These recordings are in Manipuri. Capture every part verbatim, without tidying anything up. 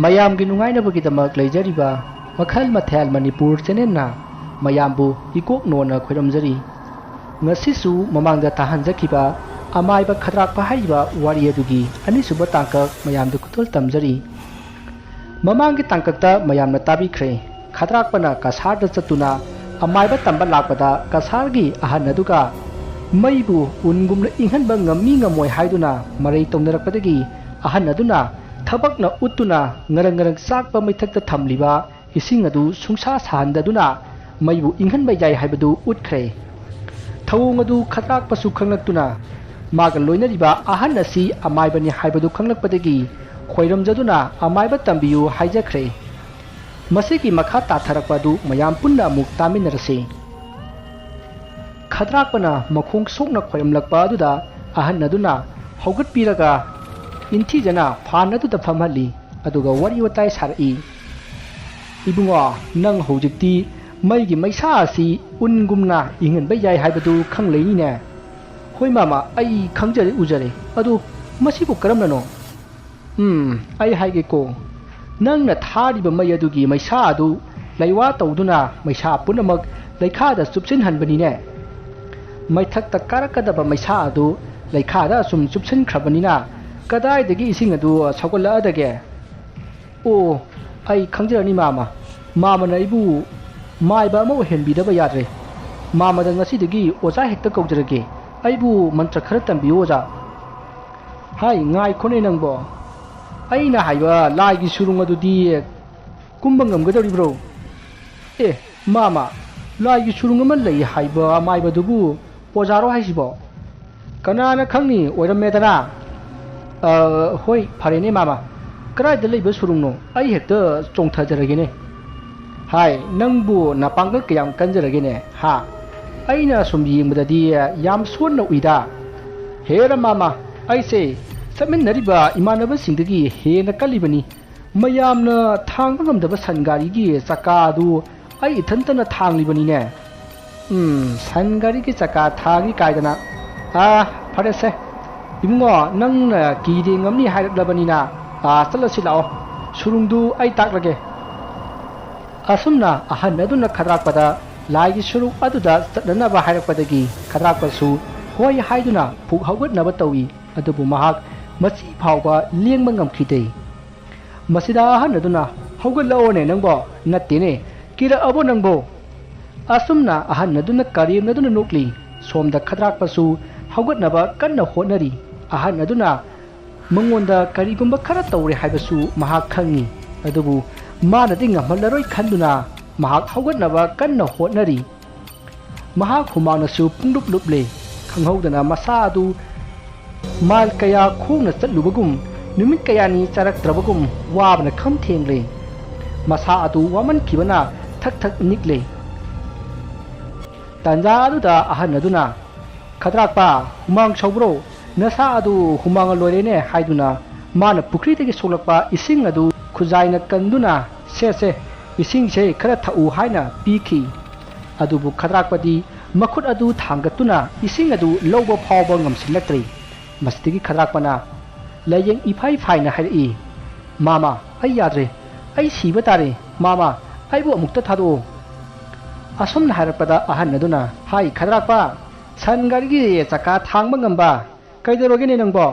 ꯃꯌꯥꯝꯒꯤ ꯅꯨꯡꯉꯥꯏꯅꯕꯒꯤꯗꯃꯛ ꯂꯩꯖꯔꯤꯕ ꯃꯈꯜ ꯃꯊꯦꯜ ꯃꯅꯤꯄꯨꯔ ꯆꯦꯅꯦꯜꯅ ꯃꯌꯥꯝꯕꯨ ꯏꯀꯣꯛ ꯅꯣꯟꯅ ꯈꯣꯏꯔꯝꯖꯔꯤ꯫ ꯉꯁꯤꯁꯨ ꯃꯃꯥꯡꯗ ꯇꯥꯍꯟꯖꯈꯤꯕ ꯑꯃꯥꯏꯕ ꯈꯗ꯭ꯔꯥꯛꯄ ꯍꯥꯏꯔꯤꯕ ꯋꯥꯔꯤ ꯑꯗꯨꯒꯤ ꯑꯅꯤꯁꯨꯕ ꯇꯥꯡꯀꯛ ꯃꯌꯥꯝꯗ ꯈꯨꯗꯣꯜ ꯇꯝꯖꯔꯤ꯫ ꯃꯃꯥꯡꯒꯤ ꯇꯥꯡꯀꯛꯇ ꯃꯌꯥꯝꯅ ꯇꯥꯕꯤꯈ꯭ꯔꯦ, ꯈꯗ꯭ꯔꯥꯛꯄꯅ ꯀꯁꯥꯔꯗ ꯆꯠꯇꯨꯅ ꯑꯃꯥꯏꯕ ꯇꯝꯕ ꯂꯥꯛꯄꯗ ꯀꯁꯥꯔꯒꯤ ꯑꯍꯟ ꯑꯗꯨꯒ ꯃꯩꯕꯨ ꯎꯟꯒꯨꯝꯅ ꯏꯪꯍꯟꯕ ꯉꯝꯃꯤ ꯉꯝꯃꯣꯏ ꯍꯥꯏꯗꯨꯅ ꯃꯔꯩ ꯇꯧꯅꯔꯛꯄꯗꯒꯤ ꯑꯍꯟ ꯑꯗꯨꯅ ꯊꯕꯛꯅ ꯎꯠꯇꯨꯅ ꯉꯔꯪ ꯉꯔꯪ ꯆꯥꯛꯄ ꯃꯩꯊꯛꯇ ꯊꯝꯂꯤꯕ ꯏꯁꯤꯡ ꯑꯗꯨ ꯁꯨꯡꯁꯥ ꯁꯥꯍꯟꯗꯗꯨꯅ ꯃꯩꯕꯨ ꯏꯪꯍꯟꯕ ꯌꯥꯏ ꯍꯥꯏꯕꯗꯨ ꯎꯠꯈ꯭ꯔꯦ꯫ ꯊꯧꯑꯣꯡ ꯑꯗꯨ ꯈꯗ꯭ꯔꯥꯛꯄꯁꯨ ꯈꯪꯂꯛꯇꯨꯅ ꯃꯥꯒ ꯂꯣꯏꯅꯔꯤꯕ ꯑꯍꯟ ꯑꯁꯤ ꯑꯃꯥꯏꯕꯅꯤ ꯍꯥꯏꯕꯗꯨ ꯈꯪꯂꯛꯄꯗꯒꯤ ꯈꯣꯏꯔꯝꯖꯗꯨꯅ ꯑꯃꯥꯏꯕ ꯇꯝꯕꯤꯌꯨ ꯍꯥꯏꯖꯈ꯭ꯔꯦ꯫ ꯃꯁꯤꯒꯤ ꯃꯈꯥ ꯇꯥꯊꯔꯛꯄ ꯑꯗꯨ ꯃꯌꯥꯝ ꯄꯨꯟꯅ ꯑꯃꯨꯛ ꯇꯥꯃꯤꯟꯅꯔꯁꯤ꯫ ꯈꯗ꯭ꯔꯥꯛꯄꯅ ꯃꯈꯣꯡ ꯁꯣꯛꯅ ꯈꯣꯏꯔꯝꯂꯛꯄ ꯑꯗꯨꯗ ꯑꯍꯟ ꯑꯗꯨꯅ ꯍꯧꯒꯠꯄꯤꯔꯒ ꯏꯟꯊꯤꯖꯅ ꯐꯥꯟ ꯑꯗꯨꯗ ꯐꯝꯍꯜꯂꯤ꯫ ꯑꯗꯨꯒ ꯋꯥꯔꯤ ꯋꯥꯇꯥꯏ ꯁꯥꯔꯛꯏ꯫ "ꯏꯕꯨꯡꯉꯣ, ꯅꯪ ꯍꯧꯖꯤꯛꯇꯤ ꯃꯩꯒꯤ ꯃꯩꯁꯥ ꯑꯁꯤ ꯎꯟꯒꯨꯝꯅ ꯏꯪꯍꯟꯕ ꯌꯥꯏ ꯍꯥꯏꯕꯗꯨ ꯈꯪꯂꯛꯏꯅꯤꯅꯦ?" "ꯍꯣꯏ ꯃꯥꯃ, ꯑꯩ ꯈꯪꯖꯔꯦ, ꯎꯖꯔꯦ꯫ ꯑꯗꯨ ꯃꯁꯤꯕꯨ ꯀꯔꯝꯅꯅꯣ?" "ꯎꯝ, ꯑꯩ ꯍꯥꯏꯒꯦꯀꯣ꯫ ꯅꯪꯅ ꯊꯥꯔꯤꯕ ꯃꯩ ꯑꯗꯨꯒꯤ ꯃꯩꯁꯥ ꯑꯗꯨ ꯂꯩꯋꯥ ꯇꯧꯗꯨꯅ ꯃꯩꯁꯥ ꯄꯨꯝꯅꯃꯛ ꯂꯩꯈꯥꯗ ꯆꯨꯞꯁꯤꯟꯍꯟꯕꯅꯤꯅꯦ꯫ ꯃꯩꯊꯛꯇ ꯀꯥꯔꯛꯀꯗꯕ ꯃꯩꯁꯥ ꯑꯗꯨ ꯂꯩꯈꯥꯗ ꯑꯁꯨꯝ ꯆꯨꯞꯁꯤꯟꯈ꯭ꯔꯕꯅꯤꯅ ꯀꯗꯥꯏꯗꯒꯤ ꯏꯁꯤꯡ ꯑꯗꯨ ꯁꯧꯒꯠꯂꯛꯑꯗꯒꯦ?" "ꯑꯣ, ꯑꯩ ꯈꯪꯖꯔꯅꯤ ꯃꯥꯃ꯫ ꯃꯥꯃꯅ ꯑꯩꯕꯨ ꯃꯥꯏꯕ ꯑꯃ ꯑꯣꯏꯍꯟꯕꯤꯗꯕ ꯌꯥꯗ꯭ꯔꯦ꯫ ꯃꯥꯃꯗ ꯉꯁꯤꯗꯒꯤ ꯑꯣꯖꯥ ꯍꯦꯛꯇ ꯀꯧꯖꯔꯒꯦ꯫ ꯑꯩꯕꯨ ꯃꯟꯇ꯭ꯔ ꯈꯔ ꯇꯝꯕꯤꯌꯨ ꯑꯣꯖꯥ꯫" "ꯍꯥꯏ, ꯉꯥꯏꯈꯣꯅꯦ ꯅꯪꯕꯣ꯫ ꯑꯩꯅ ꯍꯥꯏꯕ ꯂꯥꯏꯒꯤ ꯁꯨꯔꯨꯡ ꯑꯗꯨꯗꯤ ꯀꯨꯝꯕ ꯉꯝꯒꯗꯧꯔꯤꯕ꯭ꯔꯣ?" "ꯑꯦ, ꯃꯥꯃ, ꯂꯥꯏꯒꯤ ꯁꯨꯔꯨꯡ ꯑꯃ ꯂꯩ ꯍꯥꯏꯕ ꯑꯃꯥꯏꯕꯗꯨꯕꯨ ꯑꯣꯖꯥꯔꯣ ꯍꯥꯏꯁꯤꯕꯣ?" "ꯀꯅꯥꯅ ꯈꯪꯅꯤ, ꯑꯣꯏꯔꯝꯃꯦꯗꯅ꯫" "ꯑ, ꯍꯣꯏ, ꯐꯔꯦꯅꯦ ꯃꯥꯃ, ꯀꯗꯥꯏꯗ ꯂꯩꯕ ꯁꯨꯔꯨꯡꯅꯣ? ꯑꯩ ꯍꯦꯛꯇ ꯆꯣꯡꯊꯖꯔꯒꯦꯅꯦ꯫" "ꯍꯥꯏ, ꯅꯪꯕꯨ ꯅꯄꯥꯡꯒꯜ ꯀꯌꯥꯝ ꯀꯟꯖꯔꯒꯦꯅꯦ, ꯍꯥ? ꯑꯩꯅ ꯁꯨꯝ ꯌꯦꯡꯕꯗꯗꯤ ꯌꯥꯝ ꯁꯣꯟꯅ ꯎꯏꯗ꯫" "ꯍꯦꯔ ꯃꯥꯃ, ꯑꯩꯁꯦ ꯆꯠꯃꯤꯟꯅꯔꯤꯕ ꯏꯃꯥꯟꯅꯕꯁꯤꯡꯗꯒꯤ ꯍꯦꯟꯅ ꯀꯜꯂꯤꯕꯅꯤ꯫ ꯃꯌꯥꯝꯅ ꯊꯥꯡꯕ ꯉꯝꯗꯕ ꯁꯟ ꯒꯥꯔꯤꯒꯤ ꯆꯀꯥ ꯑꯗꯨ ꯑꯩ ꯏꯊꯟꯇꯅ ꯊꯥꯡꯂꯤꯕꯅꯤꯅꯦ꯫" "ꯎꯝ, ꯁꯟ ꯒꯥꯔꯤꯒꯤ ꯆꯀꯥ ꯊꯥꯡꯏ ꯀꯥꯏꯗꯅ꯫ ꯑꯥ, ꯐꯔꯦꯁꯦ꯫ ꯏꯕꯨꯡꯉꯣ, ꯅꯪꯅ ꯀꯤꯗꯦ ꯉꯝꯅꯤ ꯍꯥꯏꯔꯛꯂꯕꯅꯤꯅ, ꯑꯥ, ꯆꯠꯂꯁꯤ ꯂꯥꯛꯑꯣ꯫ ꯁꯨꯔꯨꯡꯗꯨ ꯑꯩ ꯇꯥꯛꯂꯒꯦ꯫ ꯑꯁꯨꯝꯅ ꯑꯍꯟ ꯑꯗꯨꯅ ꯈꯗ꯭ꯔꯥꯛꯄꯗ ꯂꯥꯏꯒꯤ ꯁꯨꯔꯨꯡ ꯑꯗꯨꯗ ꯆꯠꯅꯅꯕ ꯍꯥꯏꯔꯛꯄꯗꯒꯤ ꯈꯗ꯭ꯔꯥꯛꯄꯁꯨ ꯍꯣꯏ ꯍꯥꯏꯗꯨꯅ ꯐꯨꯛ ꯍꯧꯒꯠꯅꯕ ꯇꯧꯏ꯫ ꯑꯗꯨꯕꯨ ꯃꯍꯥꯛ ꯃꯁꯤ ꯐꯥꯎꯕ ꯂꯦꯡꯕ ꯉꯝꯈꯤꯗꯦ꯫ ꯃꯁꯤꯗ ꯑꯍꯟ ꯑꯗꯨꯅ, "ꯍꯧꯒꯠꯂꯛꯑꯣꯅꯦ ꯅꯪꯕꯣ, ꯅꯠꯇꯦꯅꯦ, ꯀꯤꯔꯛꯑꯕꯣ ꯅꯪꯕꯣ?" ꯑꯁꯨꯝꯅ ꯑꯍꯟ ꯑꯗꯨꯅ ꯀꯔꯦꯝꯅꯗꯨꯅ ꯅꯣꯛꯂꯤ꯫ ꯁꯣꯝꯗ ꯈꯗ꯭ꯔꯥꯛꯄꯁꯨ ꯍꯧꯒꯠꯅꯕ ꯀꯟꯅ ꯍꯣꯠꯅꯔꯤ꯫ ꯑꯍꯟ ꯑꯗꯨꯅ ꯃꯉꯣꯟꯗ ꯀꯔꯤꯒꯨꯝꯕ ꯈꯔ ꯇꯧꯔꯦ ꯍꯥꯏꯕꯁꯨ ꯃꯍꯥꯛ ꯈꯪꯏ꯫ ꯑꯗꯨꯕꯨ ꯃꯥꯅꯗꯤ ꯉꯝꯍꯜꯂꯔꯣꯏ ꯈꯟꯗꯨꯅ ꯃꯍꯥꯛ ꯍꯧꯒꯠꯅꯕ ꯀꯟꯅ ꯍꯣꯠꯅꯔꯤ꯫ ꯃꯍꯥꯛ ꯍꯨꯃꯥꯡꯅꯁꯨ ꯄꯨꯡꯂꯨꯞ ꯂꯨꯞꯂꯦ꯫ ꯈꯪꯍꯧꯗꯅ ꯃꯁꯥ ꯑꯗꯨ ꯃꯥꯏꯜ ꯀꯌꯥ ꯈꯣꯡꯅ ꯆꯠꯂꯨꯕꯒꯨꯝ, ꯅꯨꯃꯤꯠ ꯀꯌꯥꯅꯤ ꯆꯥꯔꯛꯇ꯭ꯔꯕꯒꯨꯝ ꯋꯥꯕꯅ ꯈꯝ ꯊꯦꯡꯂꯦ꯫ ꯃꯁꯥ ꯑꯗꯨ ꯋꯥꯃꯟꯈꯤꯕꯅ ꯊꯛ ꯊꯛ ꯅꯤꯛꯂꯦ꯫ ꯇꯥꯟꯖꯥ ꯑꯗꯨꯗ ꯑꯍꯟ ꯑꯗꯨꯅ, "ꯈꯗ꯭ꯔꯥꯛꯄ, ꯍꯨꯃꯥꯡ ꯁꯧꯕ꯭ꯔꯣ? ꯅꯁꯥ ꯑꯗꯨ ꯍꯨꯃꯥꯡꯅ ꯂꯣꯏꯔꯦꯅꯦ" ꯍꯥꯏꯗꯨꯅ ꯃꯥꯅ ꯄꯨꯈ꯭ꯔꯤꯗꯒꯤ ꯁꯣꯛꯂꯛꯄ ꯏꯁꯤꯡ ꯑꯗꯨ ꯈꯨꯖꯥꯏꯅ ꯀꯟꯗꯨꯅ, "ꯁꯦ, ꯁꯦ, ꯏꯁꯤꯡꯁꯦ ꯈꯔ ꯊꯛꯎ" ꯍꯥꯏꯅ ꯄꯤꯈꯤ꯫ ꯑꯗꯨꯕꯨ ꯈꯗ꯭ꯔꯥꯛꯄꯗꯤ ꯃꯈꯨꯠ ꯑꯗꯨ ꯊꯥꯡꯒꯠꯇꯨꯅ ꯏꯁꯤꯡ ꯑꯗꯨ ꯂꯧꯕ ꯐꯥꯎꯕ ꯉꯝꯁꯤꯜꯂꯛꯇ꯭ꯔꯦ꯫ ꯃꯁꯤꯗꯒꯤ ꯈꯗ꯭ꯔꯥꯛꯄꯅ ꯂꯥꯏꯌꯦꯡ ꯏꯐꯥꯏ ꯐꯥꯏꯅ ꯍꯥꯏꯔꯛꯏ, "ꯃꯥꯃ, ꯑꯩ ꯌꯥꯗ꯭ꯔꯦ꯫ ꯑꯩ ꯁꯤꯕ ꯇꯥꯔꯦ꯫ ꯃꯥꯃ, ꯑꯩꯕꯨ ꯑꯃꯨꯛꯇ ꯊꯥꯗꯣꯛꯑꯣ꯫" ꯑꯁꯨꯝꯅ ꯍꯥꯏꯔꯛꯄꯗ ꯑꯍꯟ ꯑꯗꯨꯅ ꯍꯥꯏ, "ꯈꯗ꯭ꯔꯥꯛꯄ, ꯁꯟ ꯒꯥꯔꯤꯒꯤ ꯆꯀꯥ ꯊꯥꯡꯕ ꯉꯝꯕ ꯀꯩꯗꯧꯔꯒꯦꯅꯦ ꯅꯪꯕꯣ?"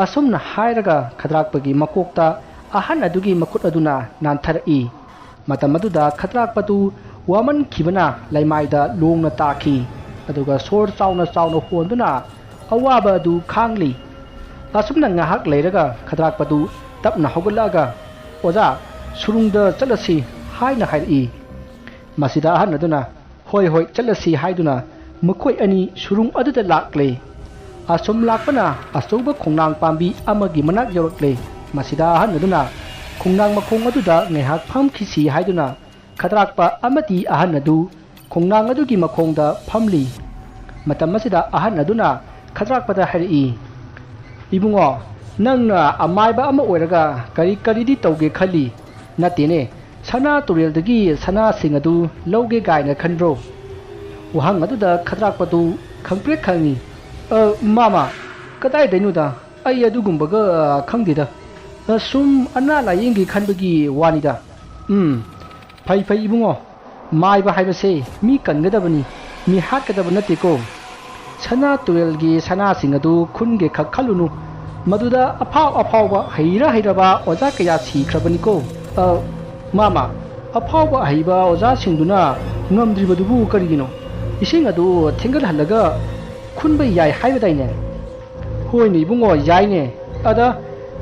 ꯑꯁꯨꯝꯅ ꯍꯥꯏꯔꯒ ꯈꯗ꯭ꯔꯥꯛꯄꯒꯤ ꯃꯀꯣꯛꯇ ꯑꯍꯟ ꯑꯗꯨꯒꯤ ꯃꯈꯨꯠ ꯑꯗꯨꯅ ꯅꯥꯟꯊꯔꯛꯏ꯫ ꯃꯇꯝ ꯑꯗꯨꯗ ꯈꯗ꯭ꯔꯥꯛꯄꯗꯨ ꯋꯥꯃꯟꯈꯤꯕꯅ ꯂꯩꯃꯥꯏꯗ ꯂꯣꯡꯅ ꯇꯥꯈꯤ꯫ ꯑꯗꯨꯒ ꯁꯣꯔ ꯆꯥꯎꯅ ꯆꯥꯎꯅ ꯍꯣꯟꯗꯨꯅ ꯑꯋꯥꯕ ꯑꯗꯨ ꯈꯥꯡꯂꯤ꯫ ꯑꯁꯨꯝꯅ ꯉꯥꯏꯍꯥꯛ ꯂꯩꯔꯒ ꯈꯗ꯭ꯔꯥꯛꯄꯗꯨ ꯇꯞꯅ ꯍꯧꯒꯠꯂꯛꯑꯒ, "ꯑꯣꯖꯥ, ꯁꯨꯔꯨꯡꯗ ꯆꯠꯂꯁꯤ" ꯍꯥꯏꯅ ꯍꯥꯏꯔꯛꯏ꯫ ꯃꯁꯤꯗ ꯑꯍꯟ ꯑꯗꯨꯅ, "ꯍꯣꯏ, ꯍꯣꯏ, ꯆꯠꯂꯁꯤ" ꯍꯥꯏꯗꯨꯅ ꯃꯈꯣꯏ ꯑꯅꯤ ꯁꯨꯔꯨꯡ ꯑꯗꯨꯗ ꯂꯥꯛꯂꯦ꯫ ꯑꯁꯨꯝ ꯂꯥꯛꯄꯅ ꯑꯆꯧꯕ ꯈꯣꯡꯅꯥꯡ ꯄꯥꯝꯕꯤ ꯑꯃꯒꯤ ꯃꯅꯥꯛ ꯌꯧꯔꯛꯂꯦ꯫ ꯃꯁꯤꯗ ꯑꯍꯟ ꯑꯗꯨꯅ ꯈꯣꯡꯅꯥꯡ ꯃꯈꯣꯡ ꯑꯗꯨꯗ ꯉꯥꯏꯍꯥꯛ ꯐꯝꯈꯤꯁꯤ ꯍꯥꯏꯗꯨꯅ ꯈꯗ꯭ꯔꯥꯛꯄ ꯑꯃꯗꯤ ꯑꯍꯟ ꯑꯗꯨ ꯈꯣꯡꯅꯥꯡ ꯑꯗꯨꯒꯤ ꯃꯈꯣꯡꯗ ꯐꯝꯂꯤ꯫ ꯃꯇꯝ ꯑꯁꯤꯗ ꯑꯍꯟ ꯑꯗꯨꯅ ꯈꯗ꯭ꯔꯥꯛꯄꯗ ꯍꯥꯏꯔꯛꯏ, "ꯏꯕꯨꯡꯉꯣ, ꯅꯪꯅ ꯑꯃꯥꯏꯕ ꯑꯃ ꯑꯣꯏꯔꯒ ꯀꯔꯤ ꯀꯔꯤꯗꯤ ꯇꯧꯒꯦ ꯈꯜꯂꯤ? ꯅꯠꯇꯦꯅꯦ, ꯁꯅꯥ ꯇꯨꯔꯦꯜꯗꯒꯤ ꯁꯅꯥꯁꯤꯡ ꯑꯗꯨ ꯂꯧꯒꯦ ꯀꯥꯏꯅ ꯈꯟꯕ꯭ꯔꯣ?" ꯋꯥꯍꯪ ꯑꯗꯨꯗ ꯈꯗ꯭ꯔꯥꯛꯄꯗꯨ ꯈꯪꯄ꯭ꯔꯦꯛ ꯈꯪꯉꯤ꯫ "ꯑ, ꯃꯥꯃ, ꯀꯗꯥꯏꯗꯩꯅꯣꯗ? ꯑꯩ ꯑꯗꯨꯒꯨꯝꯕꯒ, ꯑ, ꯈꯪꯗꯦꯗ꯫ ꯑꯁꯨꯝ ꯑꯅꯥ ꯂꯥꯏꯌꯦꯡꯒꯦ ꯈꯟꯕꯒꯤ ꯋꯥꯅꯤꯗ꯫ ꯎꯝ, ꯐꯩ ꯐꯩ ꯏꯕꯨꯡꯉꯣ꯫ ꯃꯥꯏꯕ ꯍꯥꯏꯕꯁꯦ ꯃꯤ ꯀꯟꯒꯗꯕꯅꯤ, ꯃꯤ ꯍꯥꯠꯀꯗꯕ ꯅꯠꯇꯦꯀꯣ꯫ ꯁꯅꯥ ꯇꯨꯔꯦꯜꯒꯤ ꯁꯅꯥꯁꯤꯡ ꯑꯗꯨ ꯈꯨꯟꯒꯦ ꯈꯛ ꯈꯜꯂꯨꯅꯨ꯫ ꯃꯗꯨꯗ ꯑꯐꯥꯎ ꯑꯐꯥꯎꯕ ꯍꯩꯔ ꯍꯩꯔꯕ ꯑꯣꯖꯥ ꯀꯌꯥ ꯁꯤꯈ꯭ꯔꯕꯅꯤꯀꯣ꯫ ꯑ, ꯃꯥꯃ, ꯑꯐꯥꯎꯕ ꯑꯍꯩꯕ ꯑꯣꯖꯥꯁꯤꯡꯗꯨꯅ ꯉꯝꯗ꯭ꯔꯤꯕꯗꯨꯕꯨ ꯀꯔꯤꯒꯤꯅꯣ? ꯏꯁꯤꯡ ꯑꯗꯨ ꯊꯦꯡꯒꯠꯍꯜꯂꯒ ꯈꯨꯟꯕ ꯌꯥꯏ ꯍꯥꯏꯕꯗꯥꯏꯅꯦ? ꯍꯣꯏꯅꯦ ꯏꯕꯨꯡꯉꯣ, ꯌꯥꯏꯅꯦ꯫ ꯑꯗ